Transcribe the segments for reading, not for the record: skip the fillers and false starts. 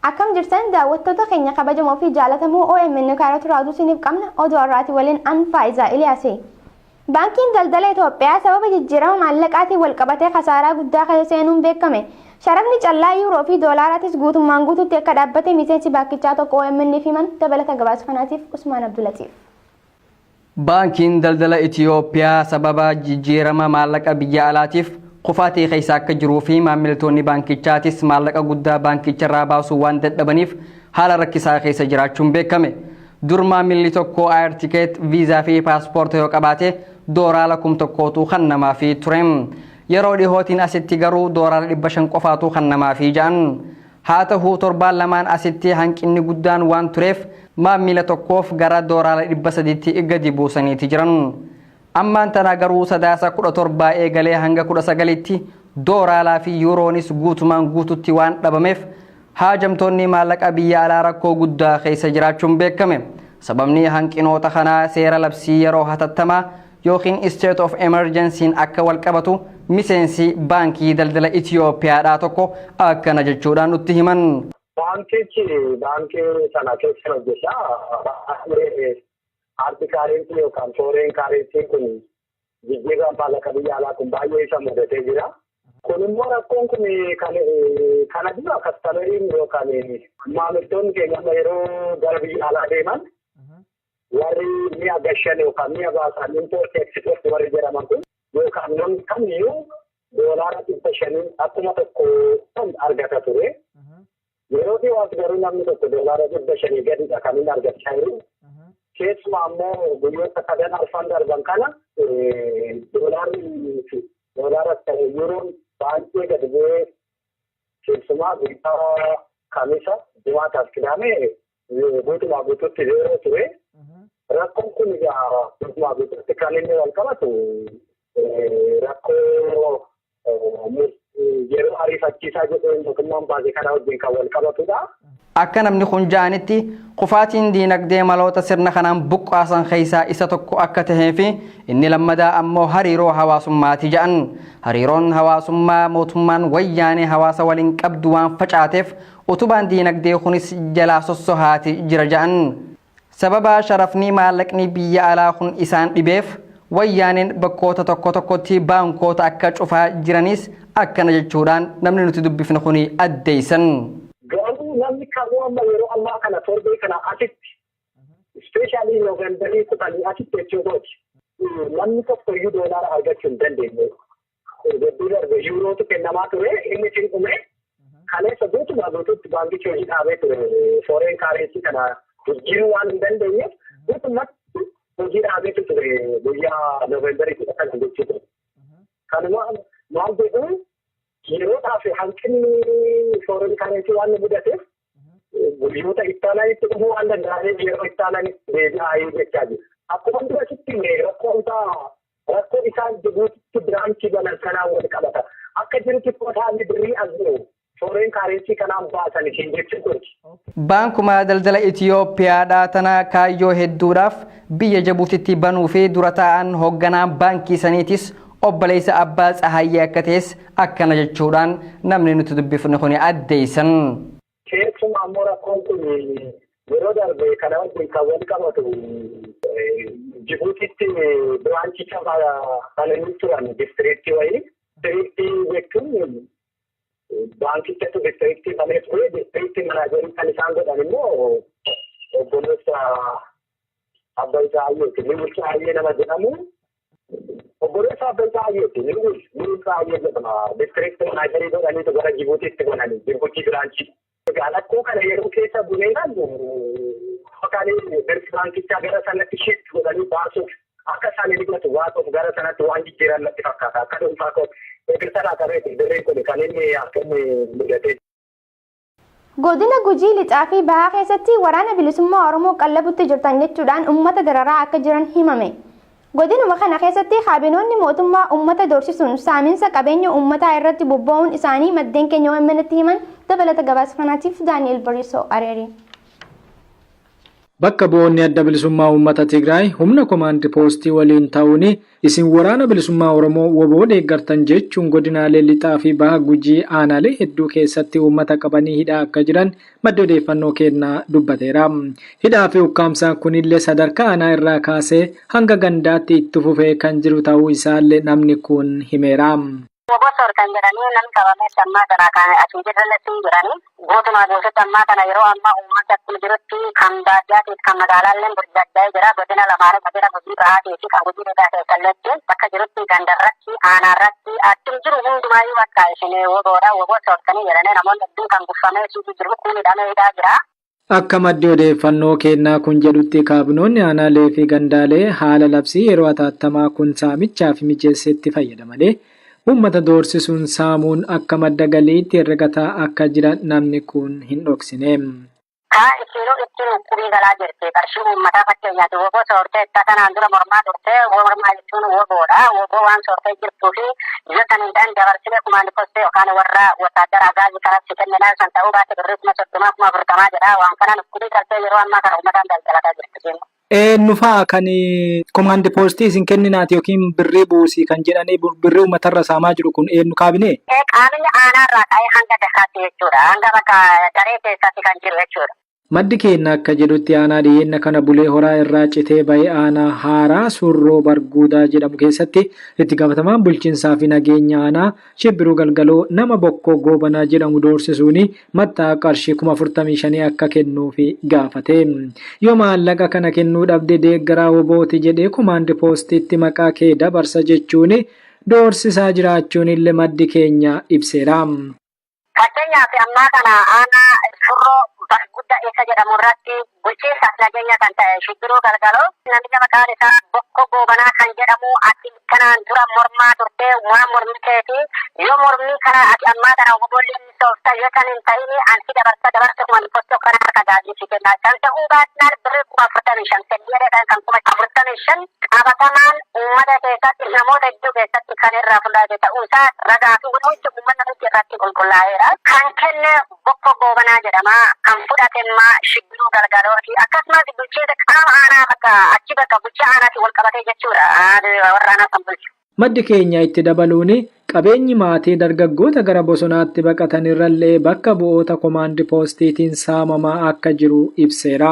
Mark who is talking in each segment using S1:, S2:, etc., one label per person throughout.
S1: Akkam jirtan daawwattoota keenya kabajamoo fi jaalatamoo OMN karaa turaatu isiniif qabna oduu har'aati waliin an Faayizaa Iliyaasi. Baankiin Daldala Itoophiyaa sababa jijjiirama maallaqaatiin walqabatee kasaaraa guddaa keessa seenuun beekame. Sharafni callaa Yuuroo fi Doolaaraatis guutummaan guutuutti akka dhaabbate miseensi baankichaa tokko OMN'f himan. Dabalata gabaasa kanaatiif Usmaan Abdulatiif.
S2: Baankiin Daldala Itiyoophiyaa sababa jijjiirama maallaqa biyya alaatiif kufaatii keessa akka jiruu fi maammiltoonni baankichaatis maallaqa guddaa baankicharraa baasuu waan dadhabaniif haala rakkisaa keessa jiraachuun beekame. Dur maamilli tokko Air Ticket, Visa fi Paaspoorta yoo qabaate dooraala 1000tu kannamaafii ture. Yeroo dhihootiin asitti garuu dooraala 500 qofaatu kannamaafii ja'an. Haa tahuu torbaan lamaan asitti hanqinni guddaan waan tureef maammila tokkoof gara dooraala 300tti gadi buusaniiti jiran. Ammaan tana garuu Sadaasa 17 eegalee hanga 19tti dooraalaa fi yuuroonis guutumaan guututti waan dhabameef haajamtoonni maallaqa biyya alaa rakkoo guddaa keessa jiraachuun beekame. Sababni hanqinoota kanaa seera labsii yeroo hatattamaa yookiin state of emergency'n akka walqabatu miseensi baankii daldala Itiyoophiyaadhaa tokko akkana jechuudhaan nutti himan.
S3: Baankichi baankii sana keessa hojjeta. Baay'ee hard currency yookaan foreign currency kun jijjiirraan maallaqa biyya alaa kun baay'ee isa mudatee jira. Kun immoo rakkoon kun kan kana dura customeriin yookaan maamiltoonni keenya amma yeroo gara biyya alaa deeman warri mi'a gashan yookaan mi'a baasan, import export warri jedhaman kun yookaan namni kamiyyuu doolaara 500 akkuma tokko kan argata ture. Yeroo dhiyoos garuu namni tokko doolaara 500 gadidha kan inni argachaa jiru. Keessumaa immoo guyyoota sadan arfan darban kana doolaarri fi doolaara ta'e yuuroon baay'ee gadi bu'ee, keessumaa guyyaa Kamisa, Jimaataaf Qidaamee guutumaa guutuutti zeeroo ture. Rakkoon kun egaa guutumaa guutuutti kan inni wal qabatu rakkoo yeroo ariifachiisaa jedhee mootummaan baase kana wajjin kan wal qabatudha.
S2: Akka namni kun ja'anitti, kufaatiin diinagdee maloota sirna kanaan buqqaasan keessaa isa tokko akka tahee fi inni lammadaa ammoo hariiroo hawaasummaati ja'an. Hariiroon hawaasummaa mootummaan Wayyaanee hawaasa waliin qabdu waan facaateef utubaan diinagdee kunis jalaa sossohaati jira ja'an. Sababa sharafni maallaqni biyya alaa kun isaan dhibeef Wayyaaneen bakkoota tokko tokkotti baankoota akka cufaa jiranis akkana jechuudhaan namni nuti dubbifne kuni addeessan.
S3: Garuu namni kamuu amma yeroo ammaa kana torbee kana asitti, especially Noovembarii 10 asitti jechuu kooti, namni tokko iyyuu doolaara argachuu hin dandeenye. Gadduu darbe yuurootu kennamaa ture, inni sin dhume. Kaleessa guutumaa guutuutti baankichi hojii dhaabee ture. Foreign currency kana jijjiiruu waan hin dandeenyeef guutummaatti hojii dhaabeetu ture guyyaa Noovembarii 19 jechuu ture. Kanuma maal jedhu, yeroodhaaf hanqinni foreign currency waan nu mudateef guyyoota ittaananitti dhufuu waan danda'aniif yeroo ittaananitti deebi'aa jechaa jiru. Akkuma dura sitti hime, rakkoon isaa rakkoo isaan Jibuutitti branch banan sanaan wal qabata. Akka jirutti totally birrii as jiru foreign currency kanaan baasan isin jechuu kooti.
S2: Baankuma Daldala Itiyoophiyaadhaa tana kaayyoo hedduudhaaf biyya Jabuutitti banuu fi dura taa'an hoogganaan baankii saniitis obboleessa Abbaa Tsahaayyee akka ta'es akkana jechuudhaan namni nuti dubbifne kun addeessan.
S3: Keessumaa immoo rakkoon kun yeroo darbe kana wajjin kan wal qabatu Jibuutitti branchicha bananii turan, district wayii. District jechuun baankichatu district banee ture. District manager kan isaan godhan immoo obboleessa Abbaa Tsahayyeeti. Liwul Tsahaayyee nama jedhamu. Obboleessa Abbaa Tsahayyeeti. Liwul Tsahaayyee jedhama. District manager godhaniitu gara Jibuutitti bananii, Jibuutii branch. Egaa rakkoo kana yeroo keessa bunee ilaallu, maqaan baankichaa gara sanatti shift godhanii baasuuf, akka isaan hin baasuuf gara sanatti waan jijjiiran natti fakkaata. Akka dhuunfaa koo eeggataa qabeeti birriin kun kan inni akka inni mudate.
S1: Godina Gujii Lixaa fi Bahaa keessatti Waraana Bilisummaa Oromoo qallabutti jirtan jechuudhaan uummata dararaa akka jiran himame. Godinuma kana keessatti kaabinoonni mootummaa uummata doorsisuun saaminsa qabeenya uummataa irratti bobba'uun isaanii maddeen keenya OMN'tti himan. Dabalata gabaasa kanaatiif Daani'el Bariisoo Areerii.
S4: Bakka bu'oonni Adda Bilisummaa Uummata Tigraay humna komaandi poostii waliin ta'uun isin Waraana Bilisummaa Oromoo wbo deeggartan jechuun godinaalee Lixaa fi Baha Gujii aanaalee hedduu keessatti uummata qabanii hidhaa akka jiran maddi odeeffannoo keennaa dubbateera. Hidhaa fi ukkaamsaan kunillee sadarkaa aanaa irraa kaasee hanga gandaatti itti fufee kan jiru ta'uu isaallee namni kun himeera.
S5: Wbo soortan jedhanii namni qabamees ammaa kana kan as hin jirrellee hin jirani. Guutumaa guututti ammaa kana yeroo ammaa uummati akkuma jirutti kan baadiyyaatiif kan magaalaalleen burjaajja'ee jira. Godina lamaanuu godina Gujii Bahaatii fi kan Gujii Lixaa keessalleetti bakka jirutti gandarratti aanaarratti akkuma jiru hundumaayyuu bakka isin WBOdha wbo soortanii jedhanii namoonni hedduun kan guffamee jiru kun hidhamee hidhaa jira.
S4: Akka maddi odeeffannoo keennaa kun jedhutti kaabinoonni aanaalee fi gandaalee haala labsii yeroo ataattamaa kun saamichaaf mijeessetti fayyadamanii uummata doorsisuun saamuun akka madda galiitti herregataa akka jiran namni kun hin dhoksine.
S5: Kaa isiinuu ittiin uqqubii galaa jirti qarshii uummataa fakkeenyaati wbo soorteetta kanaan dura mormaa turte wbo mormaa jechuun wbo dha wbo waan soortee jirtuufi yoo san hin ta'in dabarsinee kumaandi postii yookaan warra wottaaddara agaazii kanatti kenninaa yoo san ta'uu baate birrii 30,000 40,000 jedha waan kanaan uqqubii galtee yeroo ammaa kana uummataan daldalataa jirti isiin.
S4: Eennu fa'a kan komaandi poostii isin kenninaati yookiin birrii buusi kan jedhanii birrii uummatarra saamaa jiru kun eennu kaabinee?
S5: Qaamni aanaarraa ka'ee hanga dakaatti jechuudha. Hanga bakka daree keessatti kan jiru jechuudha.
S4: Maddi keenna akka jedhutti aanaa dhiyeenna kana Bulee Horaa irraa citee bahe aanaa haaraa Surroo Barguudaa jedhamu keessatti itti gaafatamaan bulchinsaa fi nageenya aanaa Shibbiruu Galgaloo nama Bokkoo Goobanaa jedhamu doorsisuun matta'aa qarshii 45,000 akka kennuufi gaafate. Yoo maallaqa kana kennuu dhabde deeggaraa WBOti jedhee komaand poostiitti maqaa kee dabarsa jechuun doorsisaa jiraachuunille maddi keenya ibseera.
S5: Fakkeenyaaf ammaa kana aanaa Surroo Bargudda isa jedhamu irratti bulchiinsaaf nageenya kan ta'e Shibbiruu Galgaloo namicha maqaan isaa Bokkoo Goobanaa kan jedhamu ati kanaan dura mormaa turte waan mormiteefi yoo mormii kana ati ammaa kana wbo ni soofta yoo san hin ta'in an si dabarsa dabarsa kuma kana harka gaazii si kenna san ta'uu baatnaan birrii 45,000 kenni jedhee kan 45,000 qabatamaan uummata keessatti namoota hedduu keessatti kan irraa fudhate ta'uu isaa ragaa fi wani hundi uummanni hundi irratti qulqullaa'eera. Kan kenne Bokkoo Goobanaa jedhama. Kan fudhate immaa Shibbiruu Galgalooti. Akkasumas bulchiinsa qaama aanaa bakka achi bakka bulchaa aanaatiin wal qabatee jechuudha. Warra aanaa san bulchu.
S4: Maddi keenya itti dabaluun qabeenyi maatii dargaggoota gara bosonaatti baqatan irrallee bakka bu'oota komaand poostiitiin saamamaa akka jiru ibseera.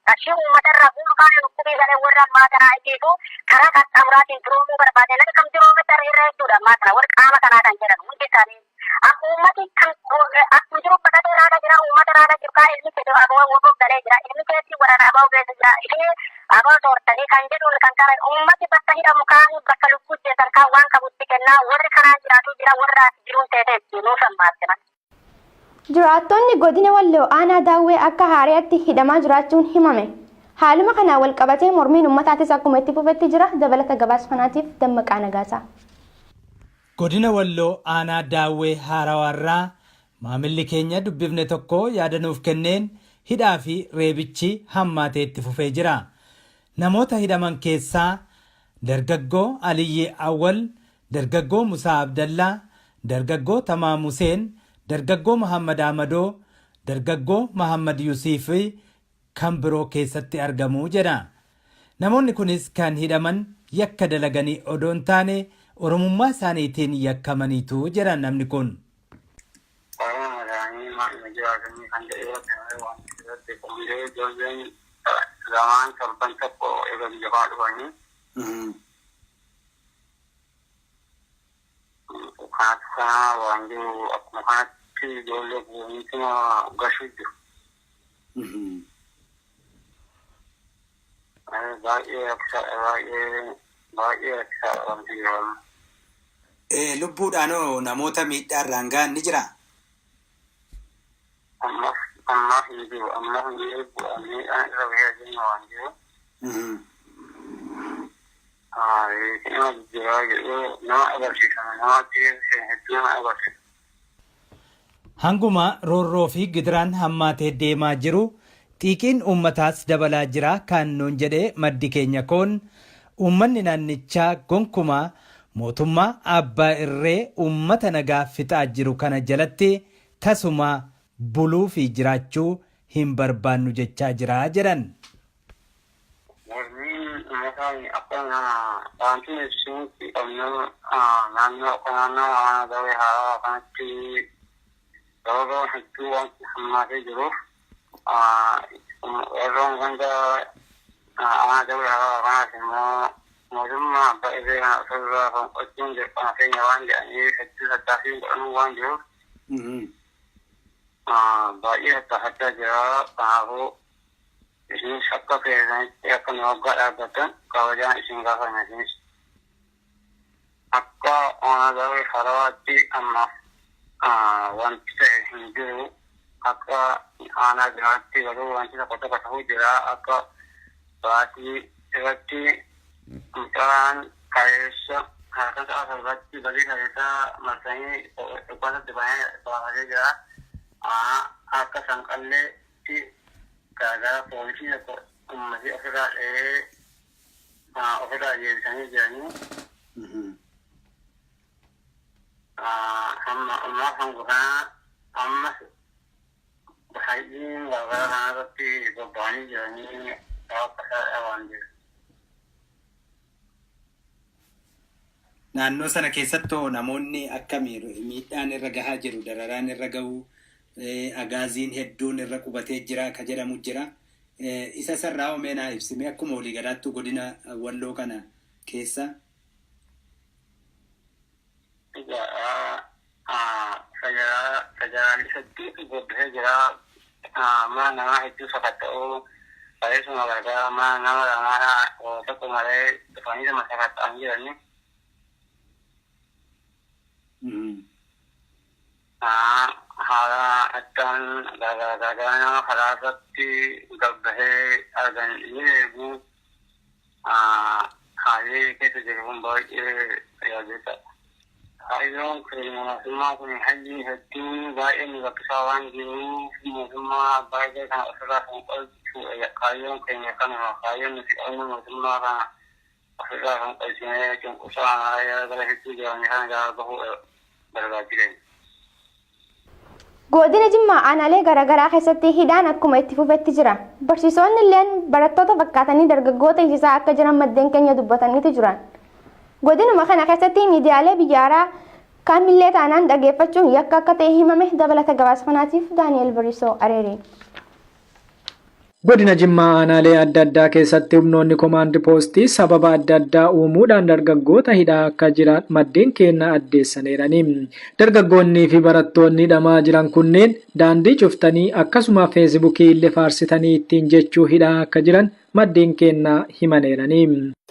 S5: Qarshii uummata irraa guuru kaaniin dhukkubii galee warra ammaa kanaa isiitu karaa qaxxaamuraatiin duroomuu barbaade namni kam duroometti har'a irra jechuudha ammaa kana warri qaama kanaa kan jedhan hundi isaanii amma uummati kan akkuma jiru baqatee raagaa jira uummata raagaa jiru kaa ilmi keessa aboo waboo galee jira ilmi keessi waraana aboo keessa jira ishee aboo soortanii kan jedhuun kan kana uummati bakka hidhamu kaanii bakka lubbuu jeesan kaan waan qabutti kennaa warri kanaan jiraatu jira warra as jiruun teeteetti nuuf ammaatti malee.
S1: Jiraattonni Godina Walloo Aanaa Daawwee akka haarayatti hidhamaa jiraachuun himame. Haaluma kanaan wal qabatee mormiin ummataatis akkuma itti fufetti jira. Dabalata gabaasa kanaatiif Dammaqaa Nagaasaa.
S6: Godina Walloo Aanaa Daawwee Haarawaarraa maamilli keenya dubbifne tokko yaada nuuf kenneen hidhaa fi reebichi hammaatee itti fufee jira. Namoota hidhaman keessaa Dargaggoo Aliyyii Awwal, Dargaggoo Musaa Abdallaa, Dargaggoo Tamaam Huseen, Dargaggoo Mahaammad Ahmadoo, Dargaggoo Mahaammad Yusiif fi kan biroo keessatti argamu jedha. Namoonni kunis kan hidhaman yakka dalaganii odoo hin taane Oromummaa isaaniitiin yakkamaniitu jedha namni kun.
S7: Oromoo madaanii maaluma jiraatanii kan jedhee irratti waan irratti qondee ijoolleen lamaan torban tokko eega biyya kana dhufanii kanatti kana waan jiru akkuma kanatti ijoollee guuraniituma gashuu jiru. Baay'ee rakkisaadha baay'ee baay'ee rakkisaadha wanti jiru amma.
S8: Lubbuudhaanoo namoota miidhaa irraan gahan ni jiraa?
S7: Ammaf ammaaf hin jiru ammaf hin jiru lubbuudhaan miidhaan irra gaheera jennu waan jiru. Nama jijjiiraa jedhee nama agarsiisa nama achi keessa seene hedduu nama agarsiisa.
S6: Hanguma roorroo fi gidiraan hammaatee deemaa jiru xiiqiin uummataas dabalaa jira kan nuun jedhe maddi keenya kun, uummanni naannichaa gonkumaa mootummaa abbaa irree uummata nagaa fixaa jiru kana jalatti tasumaa buluu fi jiraachuu hin barbaannu jechaa jira jedhan.
S7: Mormiin uummataa akka wanti nuti isinitti qabnu naannoo akka naannoo aanaa Dawee Haarawaa kanatti sababa hedduu wanti hammaatee jiruuf warroon ganda aanaa Dawee Haarawaa kanaas immoo mootummaa abbaa irree kana ofirraa fonqolchuun dirqama keenya waan jedhaniif hedduu tattaaffiin godhamuu waan jiruuf baay'ee tattaafachaa jira. Kanaafuu isinis akka keessanitti akka nu waggaa dhaabbattan kabajaan isin gaafanna. Isinis akka aanaa Dawee Harawaatti ammaaf wanti ta'e hin jiru. Akka aanaa biraatti garuu wanti tokko tokko ta'uu jira. Akka baatii irratti mucaan kaleessa halkan sa'a 7tti balii kaleessaa marsanii dhukaasatti baafatee jira. Akka sanqalleetti gargaara poolisii tokko ummati ofirraa dha'ee ofirraa deebisanii jiranii. Hamma ammaa hanga kana ammas baay'een gargaara kanarratti bobba'anii jiranii akka isaa waan jiru.
S8: Naannoo sana keessattoo namoonni akkamii miidhaan irra gahaa jiru, dararaan irra gahu, agaaziin hedduun irra qubatee jira ka jedhamu jira. Isa sarraa omee naa ibsime akkuma waliigalaattuu godina Walloo kana keessa.
S7: Egaa federaalli hedduu bobba'ee jira. Mana namaa hedduu sakatta'uu kaleessuma gargaara mana nama lamaa tokko malee dhufanii nama sakatta'anii jiranii. Haala addaan gargaara nama karaa irratti gabbahee argan ni eegu. Haalli keessa jiru kun baay'ee yaaddeessaadha. Kaayyoon keenya mootummaa kun haalli hedduun baay'ee nu rakkisaa waan jiruuf mootummaa abbaa irree kana ofirraa fonqolchuudha. Kaayyoon keenya kanuma. Kaayyoon nuti qabnu mootummaa kana ofirraa fonqolchinee cunqursaa gara hedduu jiran kana gara bahuu barbaachisa.
S1: Godina Jimmaa aanaalee garaagaraa keessatti hidhaan akkuma itti fufetti jira. Barsiisonni illeen barattoota fakkaatanii dargaggoota hiisisaa akka jiran maddeen keenya dubbataniitu jiran. Godinuma kana keessatti miidiyaalee biyya haaraa kamillee taanaan dhageeffachuun yakka akka ta'e himame. Dabalata gabaasa kanaatiif Daani'el Bariisoo Areeree.
S4: Godina Jimmaa aanaalee adda addaa keessatti humnoonni komaandi poostii sababa adda addaa uumuudhaan dargaggoota hidhaa akka jiran maddeen keenya addeessaniirani. Dargaggoonnii fi barattoonni hidhamaa jiran kunneen daandii cuftanii akkasuma feesbuukii illee faarsitanii ittiin jechuu hidhaa akka jiran maddeen keenya himaneerani.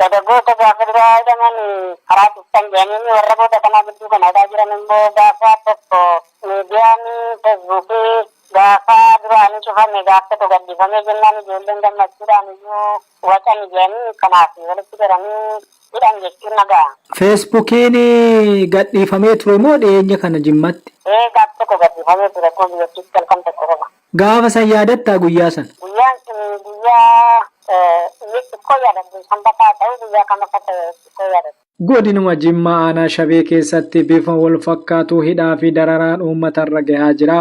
S5: Dargaggoota gaafa duraa hidhaman karaa cuftan jedhanii, warra booda kanaa gidduu kana hidhaa jiran immoo gaafa tokko miidiyaan feesbuukii gaafa duraanii cufame gaaf tokko gadhiifamee jennaan ijoolleen gammachuudhaan iyyuu wacan jedhanii kanaaf walitti godhanii hidhan jechuun nagaa.
S4: Feesbuukiin gadhiifamee ture moo dhiyeenya kana Jimmatti?
S5: Ee, gaaf tokko gadhiifamee ture, akkuma biyyattiitti halkan tokko qofa.
S4: Gaafa san yaadattaa guyyaa sana?
S5: Guyyaan sun guyyaa xiqqoo yaadadhu, sanbataa ta'u guyyaa kam akka ta'e xiqqoo yaadadhu.
S4: Godinuma Jimmaa aanaa Shabee keessatti bifa wal fakkaatu hidhaa fi dararaan uummatarra gahaa jira.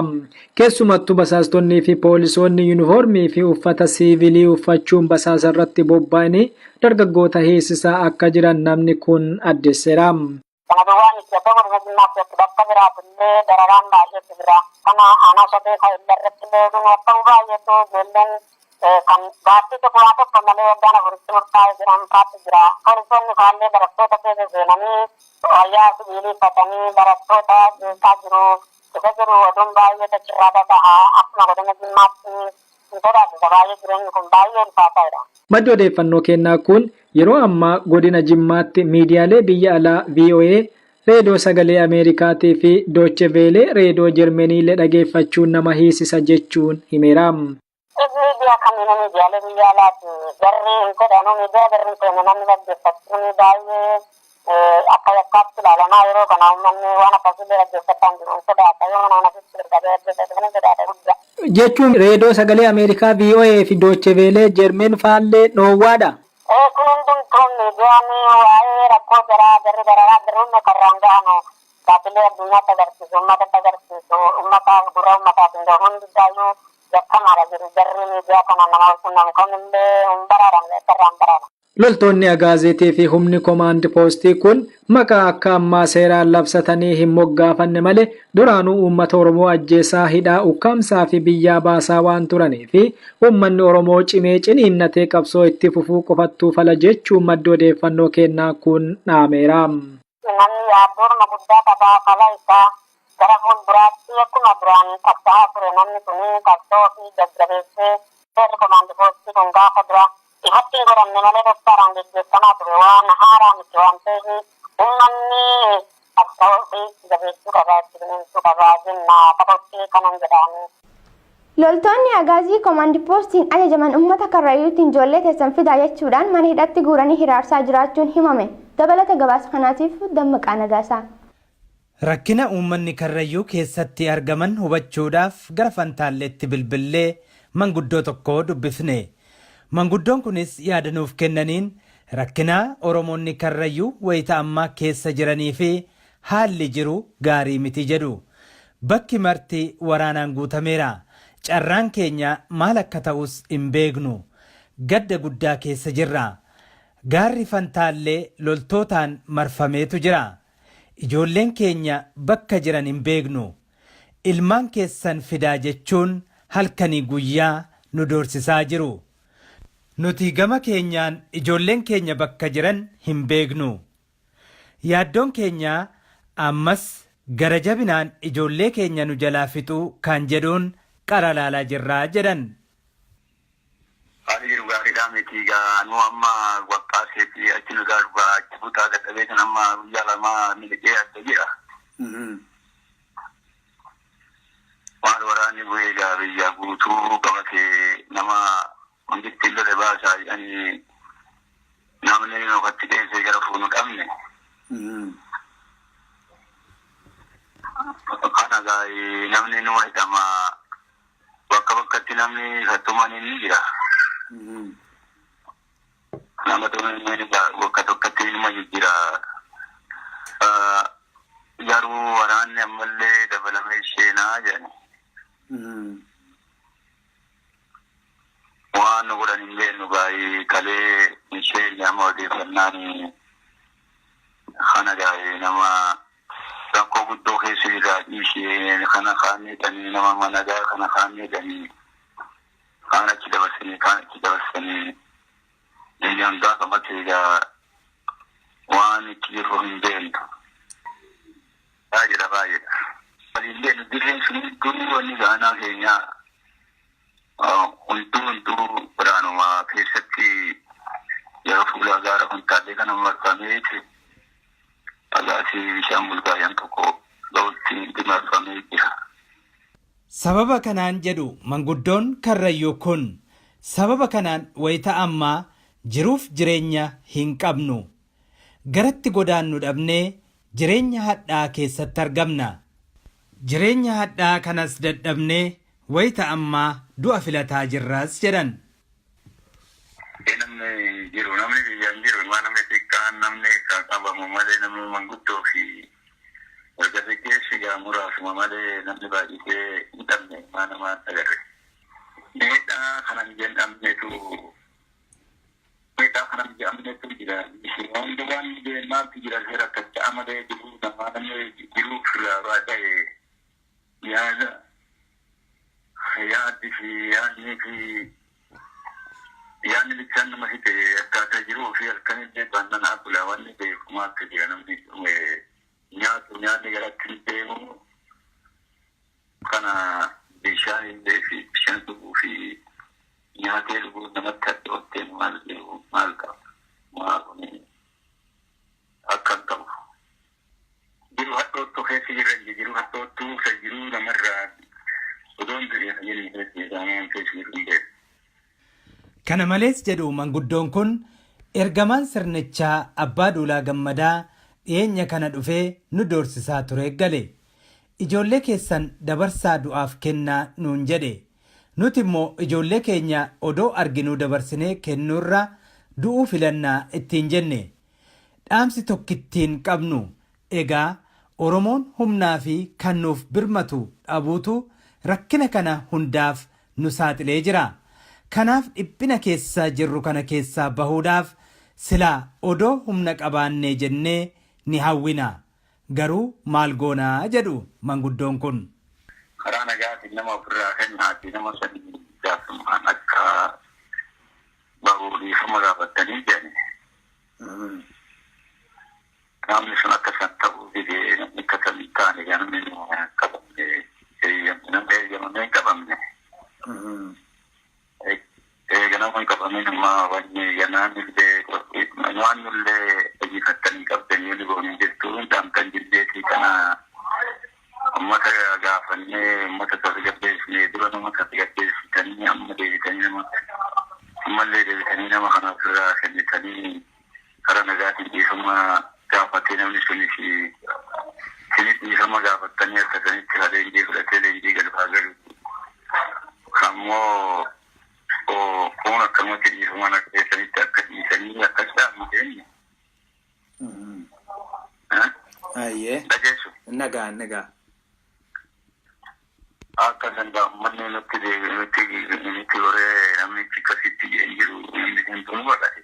S4: Keessumattuu basaastonnii fi poolisoonni yuunifoormii fi uffata siivilii uffachuun basaasa irratti bobba'anii dargaggoota heesisaa akka jiran namni kun addeesseera.
S5: Kana duwwaa miti, akka godina Jimmaatti bakka biraattillee dararaan baay'eetu jira. Kana aanaa Shabee kan irratti illee akka baay'eetu ijoolleen kan gaaffii tokko waa tokko malee waggaan 4tti murtaa'e jedhan faatu jira. Poolisoonni faallee barattoota keessa seenanii wayyaa sibiilii uffatanii barattoota jeeqaa jiru. Isa jiru oduun baay'ee achirraa dhaga'a. Akkuma godina Jimmaatti hin sodaachisa baay'ee, jireenyi kun baay'ee ulfaataadha.
S4: Maddi odeeffannoo kennaa kun yeroo ammaa godina Jimmaatti miidiyaalee biyya alaa VOA, Reediyoo Sagalee Ameerikaatii fi Deutsche Welle Reediyoo Jarmaniillee dhageeffachuun nama hiisisa jechuun himeera.
S5: Miidiyaa kamiinuu miidiyaalee biyya alaati. Jarri hin fedhanuu miidiyaa jarri hin feene namni dhaggeeffachuun baay'ee Akka yakkaatti ilaalamaa yeroo kana uummanni waan akkasiillee dhaggeeffachaa hin jiru. Hin sodaata. Yoo mana kanatti dargagee dhaggeeffatu ni sodaata guddaa.
S4: Jechuun reedoo sagalee Ameerikaa VOA fi Dooche Veelee Jermeen faallee dhoowwaadha.
S5: Ee kun hundumtuu miidiyaan waa'ee rakkoo jaraa jarri dararaa jiruun karraan ga'anu gaaffilee addunyaatti agarsiisu, uummatatti agarsiisu, uummataaf gurra uummataaf hin ga'u hundisaayyuu yakkamaadha jiru. Jarri miidiyaa kana nama wal quunnamu kamillee hin baraaramne akka irraa hin baraaramu.
S4: Loltoonni Agaaziitii fi humni komaand poostii kun maqaa akka ammaa seeraan labsatanii hin moggaafanne malee duraanuu uummata Oromoo ajjeesaa, hidhaa, ukkaamsaa fi biyyaa baasaa waan turanii fi uummanni Oromoo cimee ciniinnatee qabsoo itti fufuu qofattuu fala jechuun maddi odeeffannoo keennaa kun dhaameera.
S5: Namni yaaddoorma guddaa qaba fala isaa gara fuulduraatti akkuma duraan qabsaa'aa ture namni kun qabsoo ofii jajjabeessee seerri komaandi poostii kun gaafa dura ifatti hin godhamne malee dhoksaadhaan geggeeffamaa ture waan haaraa miti waan ta'eef uummanni qabsoo ofii jabeessuu qaba itti bineensuu qaba jenna qabootti kanan jedhaanii.
S1: Loltoonni Agaazii Komaandi Poostiin ajajaman uummata Karrayyuutiin ijoollee teessan fidaa jechuudhaan mana hidhatti guuranii hiraarsaa jiraachuun himame. Dabalata gabaasa kanaatiif Dammaqaa Nagaasaa.
S6: Rakkina uummanni Karrayyuu keessatti argaman hubachuudhaaf gara Fantaalleetti bilbillee manguddoo tokko dubbifne. Manguddoon kunis yaada nuuf kennaniin rakkina Oromoonni Karrayyuu wayita ammaa keessa jiranii fi haalli jiru gaarii miti jedhu. Bakki marti waraanaan guutameera. Carraan keenya maal akka ta'us hin beeknu. Gadda guddaa keessa jirra. Gaarri Fantaallee loltootaan marfameetu jira. Ijoolleen keenya bakka jiran hin beeknu. Ilmaan keessan fidaa jechuun halkanii guyyaa nu doorsisaa jiru. Nuti gama keenyaan ijoolleen keenya bakka jiran hin beeknu. Yaaddoon keenya ammas gara jabinaan ijoollee keenya nu jalaa fixuu kan jedhuun qara laalaa jirra jedhan.
S7: Haalli jiru gaariidhaa miti egaa nu amma waqqaasee fi achi nu darba achi butaa dadhabee kan amma guyyaa lama miliqee adda jira. Maal waraanni bu'ee egaa biyya guutuu qabatee nama mangistiin lole baasaa jedhanii namni nukatti dheessee gara fuunu dhabne. Kana gaa'ee namni numa hidhama bakka bakkatti namni sattumanii ni jira. Nama tumanii bakka tokkotti numa jijjiira. Garuu waraanni ammallee dabalamee seenaa jedhani. Waan nu godhan hin beeknu gaa'ee kalee hin seenne amma odeeffannaan kana gaa'ee nama rakkoo guddoo keessa jirra dhiisee kana kaan miidhanii nama managaa kana kaan miidhanii kaan achi dabarsanii kaan achi dabarsanii biyyaan gaafa matee egaa waan itti jirru hin beeknu. Baay'eedha baay'eedha. Waliin beeknu dirreen sun hunduu wanni gaanaa keenyaa hunduu hunduu waraanuma keessatti yeroo fuula gaara Fantaallee kana marfameeti dhagaasii bishaan bulgaayaan tokko ga'utti marfamee jira.
S6: Sababa kanaan jedhu manguddoon Karrayyuu kun sababa kanaan wayita ammaa jiruuf jireenya hin qabnu. Garatti godaannu dhabnee jireenya hadhaa keessatti argamna. Jireenya hadhaa kanas dadhabnee wayita ammaa du'a filataa jirras jedhan.
S7: Namni jiru namni biyyaan jiru ilmaa namni xiqqaan namni kan qabamu malee namni manguddoo fi dargaggeessi egaa muraasuma malee namni baay'isee hin dhabne ilmaa namaa agarre. Miidhaa kanan jedhamnetu miidhaa kanan jedhamnetu jira. Wanti waan maaltu jira seera rakkachaa malee jiruu namaa namni jiruu ofirraa baay'ee yaada yaaddi fi yaadni fi yaadni bichaan nama hidhe akkaataa jiruu fi halkanillee baannaan abulaa wanni beekumaa akka jira namni nyaatu nyaanni garatti hin deemu kana bishaan illee fi bishaan dhuguu fi nyaatee dhuguu namatti hadhoottee maal jiru maal qaba maal kun akkam ta'u. Jiru hadhoottuu keessa jirra jiru hadhoottuu isa jiruu namarraa odoo hin du'e fayyadni keessa jedhamaan keessa jiru hin beeku.
S6: Kana malees jedhu manguddoon kun ergamaan sirnichaa Abbaa Duulaa Gammadaa dhiyeenya kana dhufee nu doorsisaa ture gale. Ijoollee keessan dabarsaa du'aaf kennaa nuun jedhe. Nuti immoo ijoollee keenya odoo arginuu dabarsinee kennuurra du'uu filannaa ittiin jenne. Dhaamsi tokkittiin qabnu egaa Oromoon humnaa fi kan nuuf birmatu dhabuutu rakkina kana hundaaf nu saaxilee jira. Kanaaf dhiphina keessa jirru kana keessaa bahuudhaaf silaa odoo humna qabaannee jennee ni hawwina. Garuu maal goona jedhu manguddoon kun.
S7: Karaa nagaatiin nama ofirraa kennaatii nama sanii jaarsummaan akka bahu dhiifama gaafattanii jedhani. Namni sun akka san ta'uu dide, namni akka san hin taane egaa namni hin qabamne, namni eeyyamamee hin qabamne. Eega nama hin qabamin amma wanni ganaan illee waan nullee hojiifattanii qabdanii wanni goonu hin jirtu, hin dhaamtan jilleetii kana ummata gaafannee ummata tasgabbeessine. Dura nama tasgabbeessitanii, amma deebitanii nama ammallee deebitanii nama kana ofirraa kennitanii, karaa nagaatiin dhiifama gaafatee, namni sunis isinis dhiifama gaafattanii, akka sanitti ha leenjii fudhatee leenjii galfaa galu. Ammoo kun akkanumatti dhiifama keessanitti akka dhiisanii akkas dhaamu keenya.
S8: Ayyee.
S7: Dhageessu.
S8: Nagaa nagaa.
S7: Akka danda'u uummanni nutti nutti nutti goree, namichi akkasitti jedhan jiru, namni kun tunu baqate.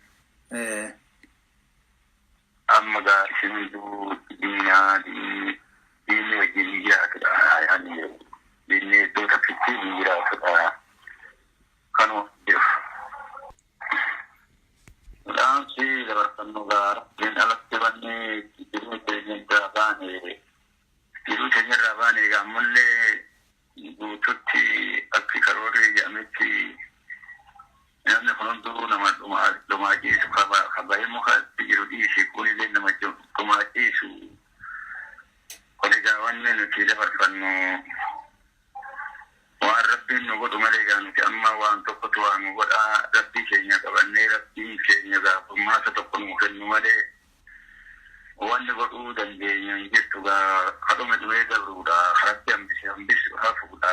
S7: Amma gaa isin hunduu diinaa diinni wajjin hin jiraatudha. Yaani diinni iddoo takkitti hin jiraatudha. Kanuma jiru. Dhaamsi dabarfannu gaa rabbiin alatti wanni jiruu keenya irraa baane, jiruu keenya irraa baane egaa ammallee guututti akki karoorri jedhametti namni kun hunduu nama dhumaa ciisu, kaba'ee mukatti jiru dhiisi, kunillee nama dhumaa ciisu. Kun egaa wanni nuti dabarfannu waan rabbiin nu godhu malee, egaa nuti amma waan tokkotu waa nu godhaa, rabbii keenya qabannee, rabbiin keenya gaafummaasa tokko nu kennu malee wanni godhuu dandeenyu hin jirtu. Gaa kadhume dhumee dabruudha, rabbi hambise hambisu hafuudha.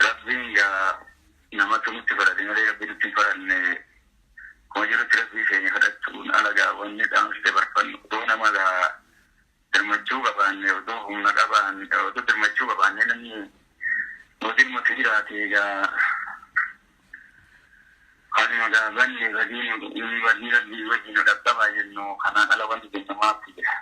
S7: Rabbiin gaa namatu nutti farade malee rabbi nutti hin faranne. Kuma jirutti rabbii keenya kadhachuun ala gaa wanni dhaamsi dabarfannu, odoo nama gaa dirmachuu qabaanne, odoo humna qabaanne, odoo dirmachuu qabaanne, namni nu dirmatu jiraate, egaa kanuma gaa banne badii badii rabbii wajjin nu dhaqqabaa jennu. Kanaan ala wanti jennu maaftu jira?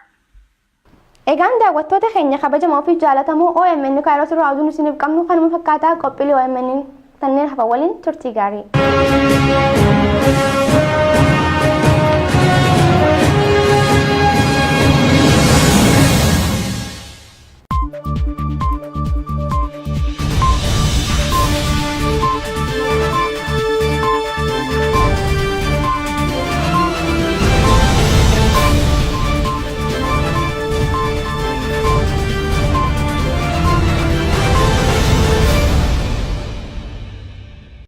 S1: Egaan daawwattoota keenya kabajamoo fi jaalatamoo OMN Kaayiroos irraa oduun isiniif qabnu kanuma fakkaataa. Qophiilee OMN kanneen hafan waliin turtii gaarii.